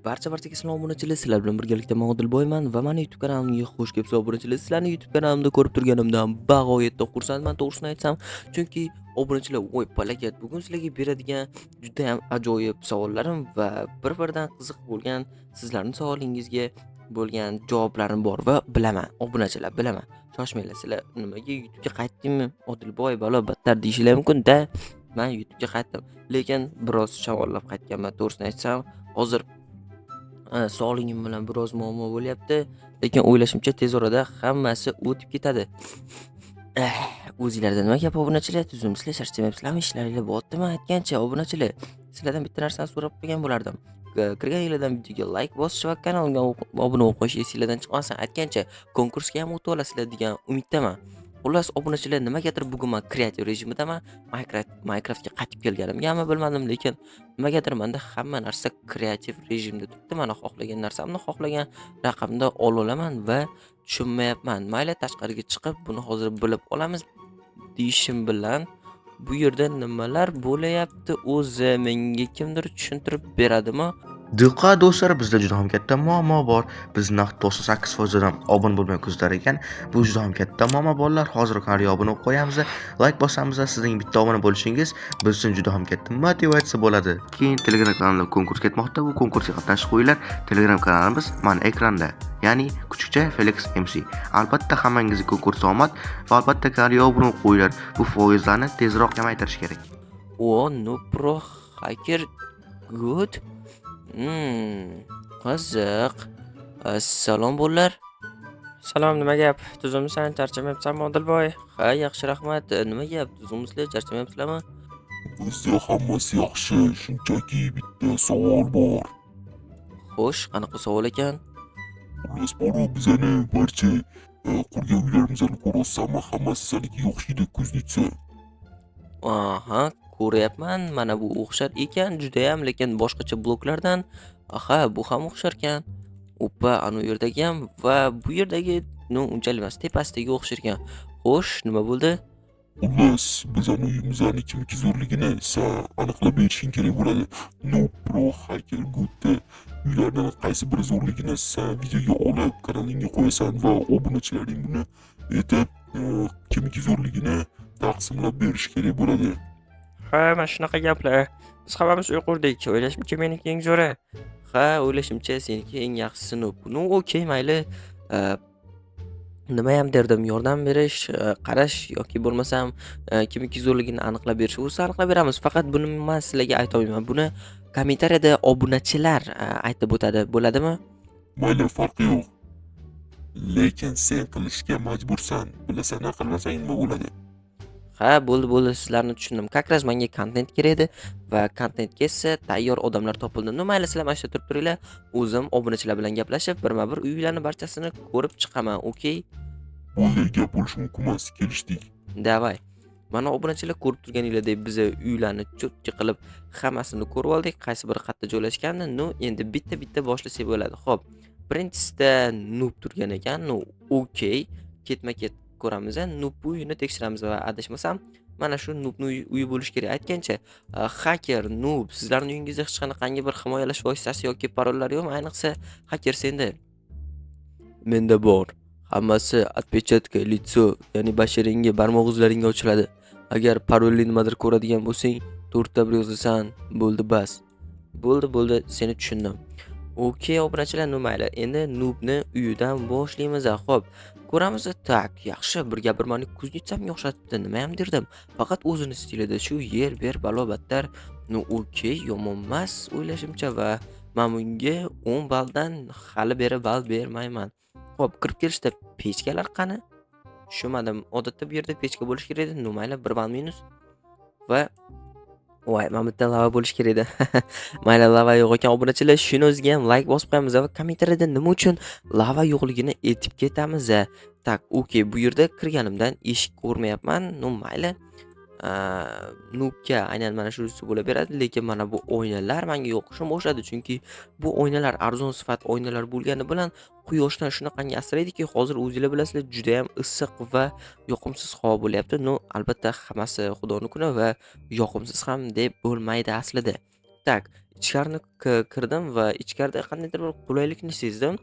Barcha-barchaga salom, obunachilar, sizlar bilan birgalikda men Odilboyman va meni YouTube kanalimga xush kelibsiz, obunachilar. Sizlarni YouTube kanalimda ko'rib turganimdan bag'oyatda xursandman, to'g'risini aytsam. Chunki obunachilar, voy palakat, bugun sizlarga beradigan juda ham ajoyib savollarim va bir-biridan qiziq bo'lgan sizlarning savolingizga bo'lgan javoblarim bor va bilaman, obunachilar, bilaman. Shoshmanglar, sizlar nimaga YouTube'ga qaytdingmi? Odilboy balo battar deyishinglar mumkin-da. Men YouTube'ga qaytdim, lekin biroz shamollab qaytganman, to'g'risini aytsam. Hozir sog'lig'im bilan biroz muammo bo'lyapti, lekin o'ylashimcha, tez orada hammasi o'tib ketadi. O'zinglarda nima gap, obunachilar? Tuzukmisizlar, charchamayapsizlarmi? Ishlaringlar bo'lyaptimi? Aytgancha, obunachilar, sizlardan bitta narsani so'rab qo'ygan bo'lardim. Kirganinglardan videoga layk bosish va kanalimga obuna bo'lib qo'yish esinglardan chiqmasin. Aytgancha, konkursga ham o'tib olasizlar degan umiddaman. Xullas, obunachilar, nimagadir bugun man kreativ rejimidaman. Minecraftga qaytib kelganimgami, bilmadim, lekin nimagadir menda hamma narsa kreativ rejimda turibdi. Mana, xohlagan narsamni xohlagan raqamda ola olaman va tushunmayapman. Mayli, tashqariga chiqib buni hozir bilib olamiz deyishim bilan, bu yerda nimalar bo'layapti o'zi, menga kimdir tushuntirib beradimi? Diqqat, do'stlar, bizda juda ham katta muammo bor. Biz naqd 98% odam obuna bo'lmay kuzatar ekan. Bu juda ham katta muammo, bolalar. Hozir kanalga obuna bo'lib qo'yamiz, layk bosamiz. Sizning bitta obuna bo'lishingiz biz uchun juda ham katta motivatsiya bo'ladi. Keyin Telegram kanalimda konkurs ketmoqda. Bu konkursga qatnashib qo'yinglar. Telegram kanalimiz mana ekranda. Ya'ni kuchukcha Felix MC. Albatta, hammangizga konkurs omad va albatta kanalga obuna bo'lib qo'yinglar. Bu foizlarni tezroq kamaytirish kerak. O, no pro hacker good. Qiziq. Salom, bolalar. Salom, nima gap? Tuzukmisan, charchamayapsanmi, Odilboy? Ha, yaxshi, rahmat. Nima gap? Tuzukmisizlar, charchamayapsizlarmi? Bizda hammasi yaxshi, shunchaki bitta savol bor. Xo'sh, qanaqa savol ekan? Xullas, boru bizani barcha qurgan uylarimizni ko'ryapsanmi? Hammasi sanikiga o'xshaydi, кузница. Aha, ko'ryapman. Mana bu o'xshar ekan judayam, lekin boshqacha bloklardan. Aha, bu ham o'xsharkan. Oppa, anu yerdagi ham va bu yerdagi, ну, unchalik emas, tepasidagi o'xshar ekan. Xo'sh, nima bo'ldi? Xullas, bizani uyimizni kimniki zo'rligini san aniqlab berishing kerak bo'ladi. No Pro Hacker Goodda uylardan qaysi biri zo'rligini san videoga olib kanalingga qo'yasan va obunachilaring buni aytib, kimniki zo'rligini taqsimlab berish kerak bo'ladi. Ha, mana shunaqa gaplar. Biz hammamiz uy qurdik. O'ylashimcha, meniki eng zo'ri. Ha, o'ylashimcha, seniki eng yaxshisi, noob. Ну, okey, mayli. Nimayam derdim, yordam berish, qarash yoki bo'lmasam, kimniki zo'rligini aniqlab berish bo'lsa, aniqlab beramiz. Faqat buni man sizlarga aytolmayman. Buni kommentariyada obunachilar aytib o'tadi. Bo'ladimi? Mayli, farqi yo'q. Lekin sen qilishga majbursan. Bilasan, qilmasang nima bo'ladi? Ha, bo'ldi, bo'ldi, sizlarni tushundim. Как раз menga kontent kerak edi va kontentga esa tayyor odamlar topildi. Ну, mayli, sizlar mana shu yerda turib turinglar. O'zim obunachilar bilan gaplashib, birma-bir uylarni barchasini ko'rib chiqaman, okey? Bo'ldi, gap bo'lishi mumkin emas, kelishdik. Давай. Mana, obunachilar, ko'rib turganinglardek, biza uylarni cho'tka qilib hammasini ko'rib oldik. Qaysi biri qayerda joylashganini. Ну, endi bitta-bitta boshlasak bo'ladi. Xo'p, birinchisida noob turgan ekan. Ну, okey. Ketma-ket ko'ramiz. Noob uyini tekshiramiz va adashmasam, mana shu noobni uyi bo'lishi kerak. Aytgancha, hacker, noob, sizlarning uyingizda hech qanaqangi bir himoyalash vositasi yoki parollar yo'qmi? Ayniqsa, hacker senda. Menda bor. Hammasi отпечатка лицо, ya'ni basharingga, barmoq izlaringga ochiladi. Agar parolli nimadir ko'radigan bo'lsang, to'rtta bir yozasan, bo'ldi, bas. Bo'ldi, bo'ldi, seni tushundim. Okey, obunachilar, ну mayli. Endi noobni uyidan boshlaymiz. Xo'p, ko'ramiz. Так, yaxshi, bir gap bir mani кузница mga o'xshatibdi. Nimayam derdim. Faqat o'zini stilida shu yer, ber, balo battar. Ну, okey, yomon emas o'ylashimcha va men bunga 10 balldan hali beri ball bermayman. Xo'p, kirib kelishda pechkalar qani? Tushunmadim. Odatda bu yerda pechka bo'lishi kerak edi. Ну mayli, 1 ball minus. Va voy, mana bu yerda lava bo'lishi kerak edi. Mayli, lava yo'q ekan, obunachilar. Shuni o'ziga ham layk bosib qo'yamiz va kommentariyada nima uchun lava yo'qligini aytib ketamiz. Так, okey, bu yerda kirganimdan eshik ko'rmayapman. Ну mayli. Noobga aynan mana shunisi bo'laveradi, lekin mana bu oynalar menga yoqishni boshladi, chunki bu oynalar arzon sifat oynalar bo'lgani bilan quyoshdan shunaqangi asraydiki, hozir o'zinglar bilasizlar, judayam issiq va yoqimsiz havo bo'lyapti. Ну, albatta, hammasi Xudoni kuni va yoqimsiz ham deb bo'lmaydi aslida. Так, ichkarini kirdim va ichkarida qandaydir bir qulaylikni sezdim.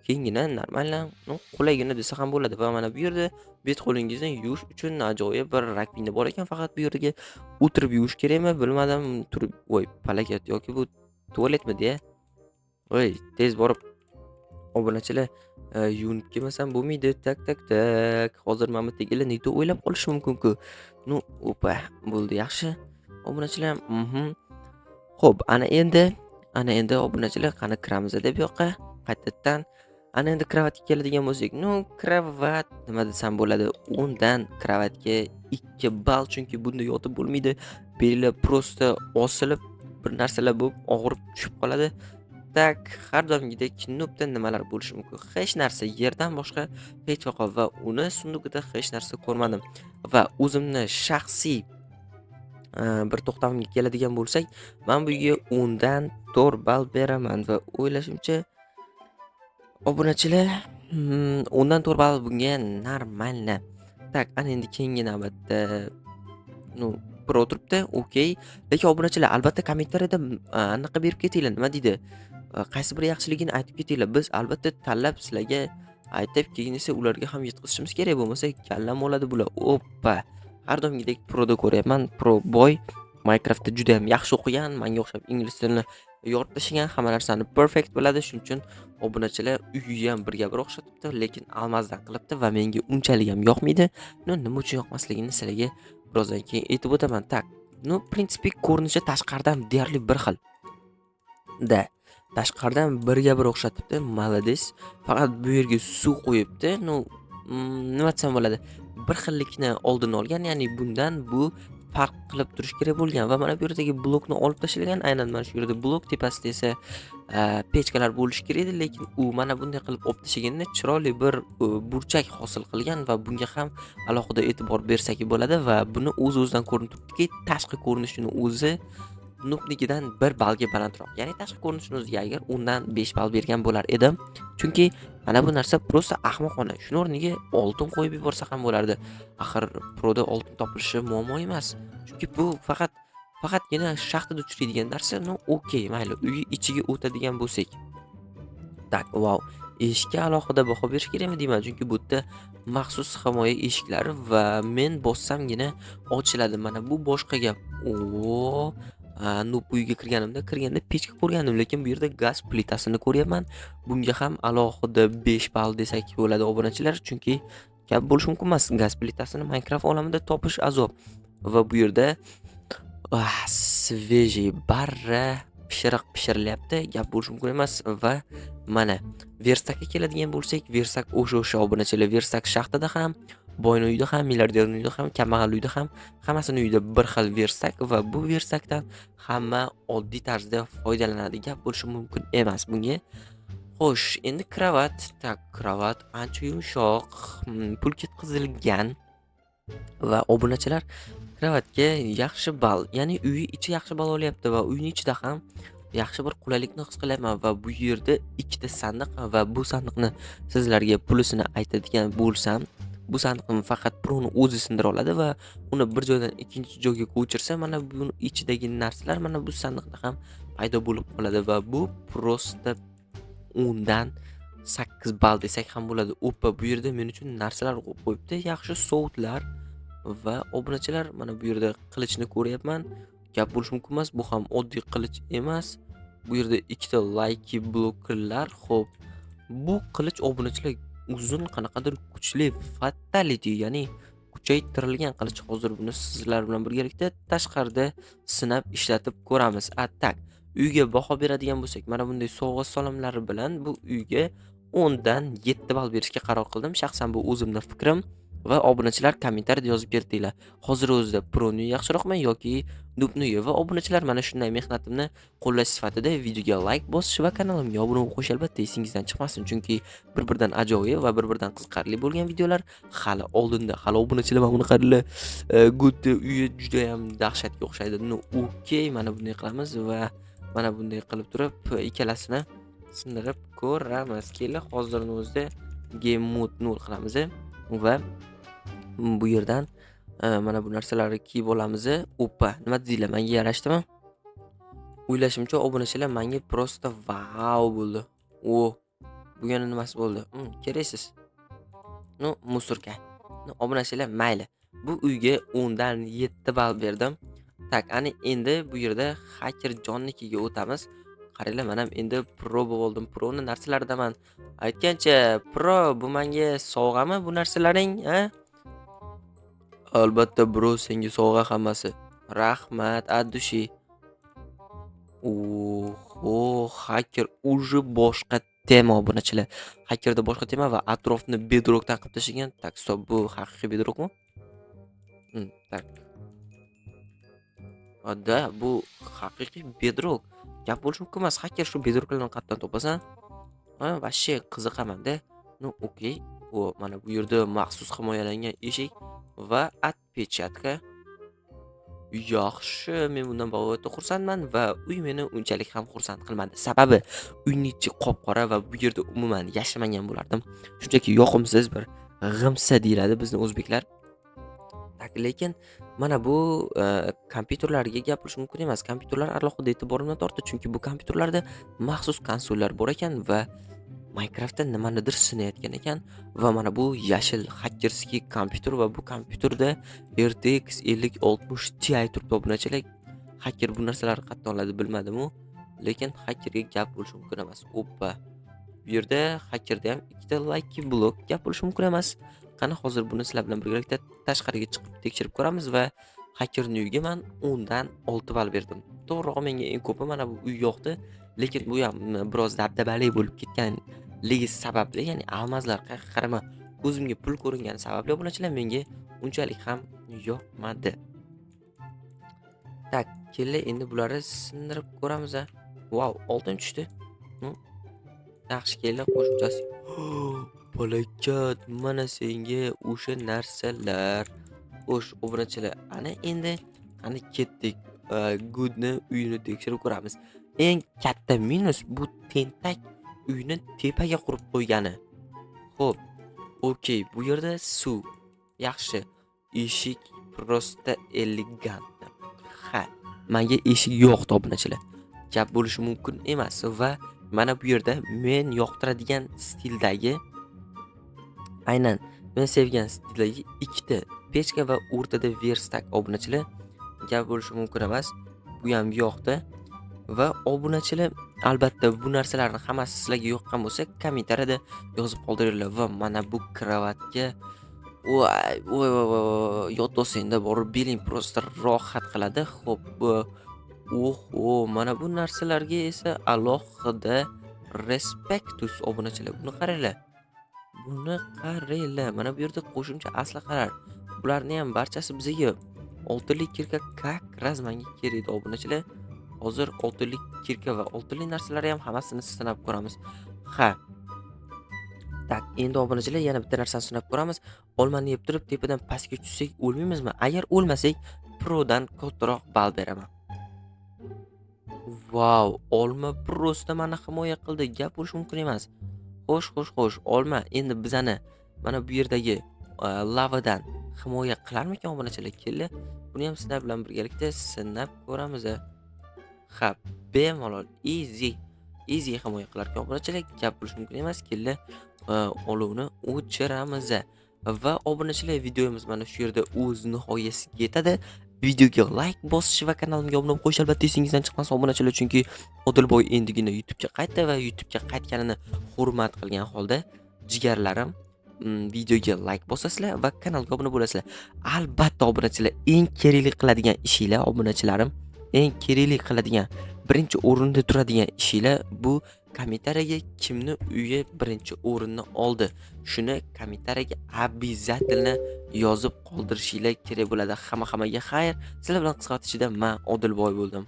Keyingina нормально, ну, qulaygina desa ham bo'ladi va mana bu yerda bet qo'lingizni yuvish uchun ajoyib bir раковина bor ekan, faqat bu yerga o'tirib yuvish kerakmi, bilmadim. Turib, voy, palakat yoki bu tualetmidi-ya? Voy, tez borib obunachilar, yuvinib kelmasam bo'lmaydi. Так, так, так. Hozir mana bu yerdagilar не то o'ylab qolishi mumkin-ku. Ну, opa, bo'ldi, yaxshi. Obunachilar, Xo'p, ana endi obunachilar, qani kiramiz deb bu yoqqa qaytadan. Ana endi kravatga keladigan bo'lsak, ну, kravat nima desam bo'ladi? 10 dan kravatga 2 ball, chunki bunda yotib bo'lmaydi. Beli просто osilib, bir narsalar bo'lib, og'rib tushib qoladi. Так, har doimgidek Noobda nimalar bo'lishi mumkin? Hech narsa, yerdan boshqa hech vaqo va uni сундук ida hech narsa ko'rmadim. Va o'zimni shaxsiy bir to'xtamimga keladigan bo'lsak, men bu uyga 10 dan 4 ball beraman va o'ylashimcha, obunachilar, 10 dan 4 ball bunga нормально. Так, ana endi keyingi navbatda, ну, bir o'tiribdi, okey. Lekin obunachilar, albatta kommentariyada anaqa berib ketinglar, nima deydi? Qaysi biri yaxshiligini aytib ketinglar. Biz albatta tanlab sizlarga aytib, keyin esa ularga ham yetkazishimiz kerak, bo'lmasa kallam oladi bular. Oppa! Har doimgidek Proda ko'ryapman. Pro boy Minecraftda juda ham yaxshi o'qigan, menga o'xshab ingliz tilini yorib tashlagan, hamma narsani perfect biladi. Shuning uchun obunachilar uyi ham birga bir o'xshatibdi, lekin almazdan qilibdi va menga unchalik ham yoqmaydi. Ну, nima uchun yoqmasligini sizlarga birozdan keyin aytib o'taman. Так, ну, в принципе, ko'rinishi tashqaridan deyarli bir xil. Да, tashqaridan birga bir o'xshatibdi. Молодец. Faqat bu yerga suv qo'yibdi. Ну, nima desam bo'ladi? Bir xillikni oldini olgan, ya'ni bundan bu farq qilib turishi kerak bo'lgan va mana bu yerdagi blokni olib tashlagan. Aynan mana shu yerda blok, tepasida esa pechkalar bo'lishi kerak edi, lekin u mana bunday qilib olib tashlaganda chiroyli bir burchak hosil qilgan va bunga ham alohida e'tibor bersak bo'ladi va buni o'z-o'zidan ko'rinib turibdiki, tashqi ko'rinishini o'zi Noobnikidan 1 ballga balandroq. Ya'ni tashqi ko'rinishini o'ziga agar 10 dan 5 ball bergan bo'lar edim. Chunki mana bu narsa просто ahmoqona. Shuni o'rniga oltin qo'yib yuborsa ham bo'lardi. Axir Proda oltin topilishi muammo emas. Chunki bu faqatgina shaxtada uchraydigan narsa. Ну, okey, mayli, uyi ichiga o'tadigan bo'lsak. Так, vau. Eshikka alohida baho berish kerakmi deyman, chunki bu yerda maxsus himoya eshiklari va men bossamgina ochiladi. Mana bu boshqa gap. O, Noob uyiga kirganda pechka ko'rgandim, lekin bu yerda gaz plitasini ko'ryapman. Bunga ham alohida 5 ball desak bo'ladi, obunachilar, chunki gap bo'lishi mumkin emas. Gaz plitasini Minecraft olamida topish azob. Va bu yerda свежий barra pishiriq pishirilyapti. Gap bo'lishi mumkin emas va mana верстак ka keladigan bo'lsak, верстак o'sha obunachilar, верстак shaxtada ham, boyni uyida ham, milliarderning uyida ham, kambag'al uyida ham, hammasini uyida bir xil верстак va bu верстак dan hamma oddiy tarzda foydalanadi. Gap bo'lishi mumkin emas bunga. Xo'sh, endi kravat. Так, kravat ancha yumshoq, pul ketqizilgan va obunachilar, kravatga yaxshi ball, ya'ni uyi ichi yaxshi ball olyapti va uyning ichida ham yaxshi bir qulaylikni his qilyapman va bu yerda ikkita sandiq va bu sandiqni sizlarga pulisini aytadigan bo'lsam, bu sandiqni faqat Proni o'zi sindira oladi va uni bir joydan ikkinchi joyga ko'chirsa, mana buni ichidagi narsalar mana bu sandiqda ham paydo bo'lib qoladi va bu просто 10 dan 8 ball desak ham bo'ladi. Oppa, bu yerda men uchun narsalar qo'yib qo'yibdi. Yaxshi sovutlar va obunachilar, mana bu yerda qilichni ko'ryapman. Gap bo'lishi mumkin emas, bu ham oddiy qilich emas. Bu yerda ikkita lucky bloklar. Xo'p, bu qilich, obunachilar, uzun qanaqadir kuchli fatality, ya'ni kuchaytirilgan qilich. Hozir buni sizlar bilan birgalikda tashqarida sinab ishlatib ko'ramiz. А так, uyga baho beradigan bo'lsak, mana bunday sovg'a salomlari bilan bu uyga 10 dan 7 ball berishga qaror qildim. Shaxsan bu o'zimni fikrim va obunachilar, kommentariyada yozib ketinglar. Hozir o'zida Proni yaxshiroqmi yoki Noobni? Va obunachilar, mana shunday mehnatimni qo'llash sifatida videoga like bosish va kanalimga obuna bo'lib qo'yish albatta esingizdan chiqmasin, chunki bir-biridan ajoyib va bir-biridan qiziqarli bo'lgan videolar hali oldinda. Hali obunachilar, mana buni qaranglar. Good uyi juda ham dahshatga o'xshaydi. Ну, okey, mana bunday qilamiz va mana bunday qilib turib ikkalasini sindirib ko'ramiz. Kelin, hozirni o'zida game mode 0 qilamiz va bu yerdan mana bu narsalarni kiyib olamiz. Oppa, nima dedinglar, menga yarashdimi? O'ylashimcha, obunachilar, menga просто vau bo'ldi. O, bu yana nimasi bo'ldi? Keraksiz. Ну, мусорка. Ну, obunachilar, mayli. Bu uyga 10 dan 7 ball berdim. Так, ana endi bu yerda Hacker Jonnikiga o'tamiz. Qaranglar, men ham endi pro bo'lib oldim. Proni narsalaridaman. Aytgancha, pro, bu menga sovg'ami bu narsalaring, a? Albatta, bro, senga sovg'a hammasi. Rahmat, от души. Oho, Hacker уже boshqa tema, obunachilar. Hackerda boshqa tema va atrofni bedrockdan qilib tashlagan. Так, стоп, bu haqiqiy bedrockmi? Так. Да, bu haqiqiy bedrock. Gap bo'lishi mumkin emas. Hacker, shu bedrocklarni qayerdan topasan? Ha, вообще qiziqaman-da. Ну, okey. O, mana bu yerda maxsus himoyalangan eshik va отпечатка. Yaxshi, men bundan bag'oyatda xursandman va uy meni unchalik ham xursand qilmadi. Sababi uyning ichi qop-qora va bu yerda umuman yashamagan bo'lardim. Shunchaki yoqimsiz bir g'imsa deyiladi bizni o'zbeklar. Так, lekin mana bu kompyuterlarga gapirish mumkin emas. Kompyuterlar alohida e'tiborimni tortdi, chunki bu kompyuterlarda maxsus konsollar bor ekan va Minecraftda nimanidir sinayotgan ekan va mana bu yashil хакерский kompyuter va bu kompyuterda RTX 5060 Ti turibdi, obunachilar. Hacker bu narsalarni qayerdan oladi, bilmadim-u, lekin Hackerga gap bo'lishi mumkin emas. Oppa. Bu yerda Hackerda ham ikkita lucky block, gap bo'lishi mumkin emas. Qani, hozir buni sizlar bilan birgalikda tashqariga chiqib tekshirib ko'ramiz va Hackerning uyiga man 10 dan 6 ball berdim. To'g'rirog'i, menga eng ko'pi mana bu uy yoqdi, lekin bu ham biroz dabdabali bo'lib ketganligi sababli, ya'ni алмаз lar qayerga qarama ko'zimga pul ko'ringani sababli, obunachilar, menga unchalik ham yoqmadi. Так, kelinglar, endi bularni sindirib ko'ramiz a. Vau, oltin tushdi. Yaxshi, kelinglar, qo'shimchasi. Palakat, mana senga o'sha narsalar. Xo'sh, obunachilar, ana endi qani ketdik. Goodni uyini tekshirib ko'ramiz. Eng katta minus bu tentak uyni tepaga qurib qo'ygani. Xo'p, okey, bu yerda suv. Yaxshi. Eshik просто элегантно. Ha, menga eshik yoqdi, obunachilar. Gap bo'lishi mumkin emas va mana bu yerda men yoqtiradigan stildagi, aynan men sevgan stildagi ikkita pechka va o'rtada верстак, obunachilar. Gap bo'lishi mumkin emas. Bu ham yoqdi. Va obunachilar, albatta bu narsalarni hammasi sizlarga yoqqan bo'lsa, kommentariyada yozib qoldiringlar va mana bu kravatga, voy, voy, voy, voy, voy, yotolsangda borib beling просто rohat qiladi. Xo'p, bu, oho, mana bu narsalarga esa alohida респектус, obunachilar. Buni qaranglar. Buni qaranglar. Mana bu yerda qo'shimcha aslahalar. Bularni ham barchasi bizga, oltinli кирка как раз menga kerak edi, obunachilar. Hozir oltinli кирка va oltinli narsalarni ham hammasini sinab ko'ramiz. Ha. Так, endi, obunachilar, yana bitta narsani sinab ko'ramiz. Olmani yeb turib tepadan pastga tushsak o'lmaymizmi? Agar o'lmasak, prodan kattaroq ball beraman. Vau, olma просто meni himoya qildi. Gap bo'lishi mumkin emas. Xo'sh, xo'sh, xo'sh, olma endi bizani mana bu yerdagi lavadan himoya qilarmikan, obunachilar? Kelinglar, buni ham sizlar bilan birgalikda sinab ko'ramiz. Ha, bemalol, easy. Easy himoya qilarkan, obunachilar, gap bo'lishi mumkin emas. Kelinglar, olovni o'chiramiz. Va, obunachilar, videomiz mana shu yerda o'z nihoyasiga yetadi. Videoga like bosish va kanalimga obuna bo'lib qo'yish albatta esingizdan chiqmasin, obunachilar, chunki Odilboy endigina YouTube'ga qaytdi va YouTube'ga qaytganini hurmat qilgan holda, jigarlarim, videoga like bosasizlar va kanalga obuna bo'lasizlar. Albatta, obunachilar, eng kerakli qiladigan ishinglar, obunachilarim, eng kerakli qiladigan, birinchi o'rinda turadigan ishinglar bu kommentariyaga kimni uyi birinchi o'rinni oldi, shuni kommentariyaga обязательно yozib qoldirishinglar kerak bo'ladi. Hamma hammaga xayr. Sizlar bilan qisqa vaqt ichida man, Odilboy bo'ldim.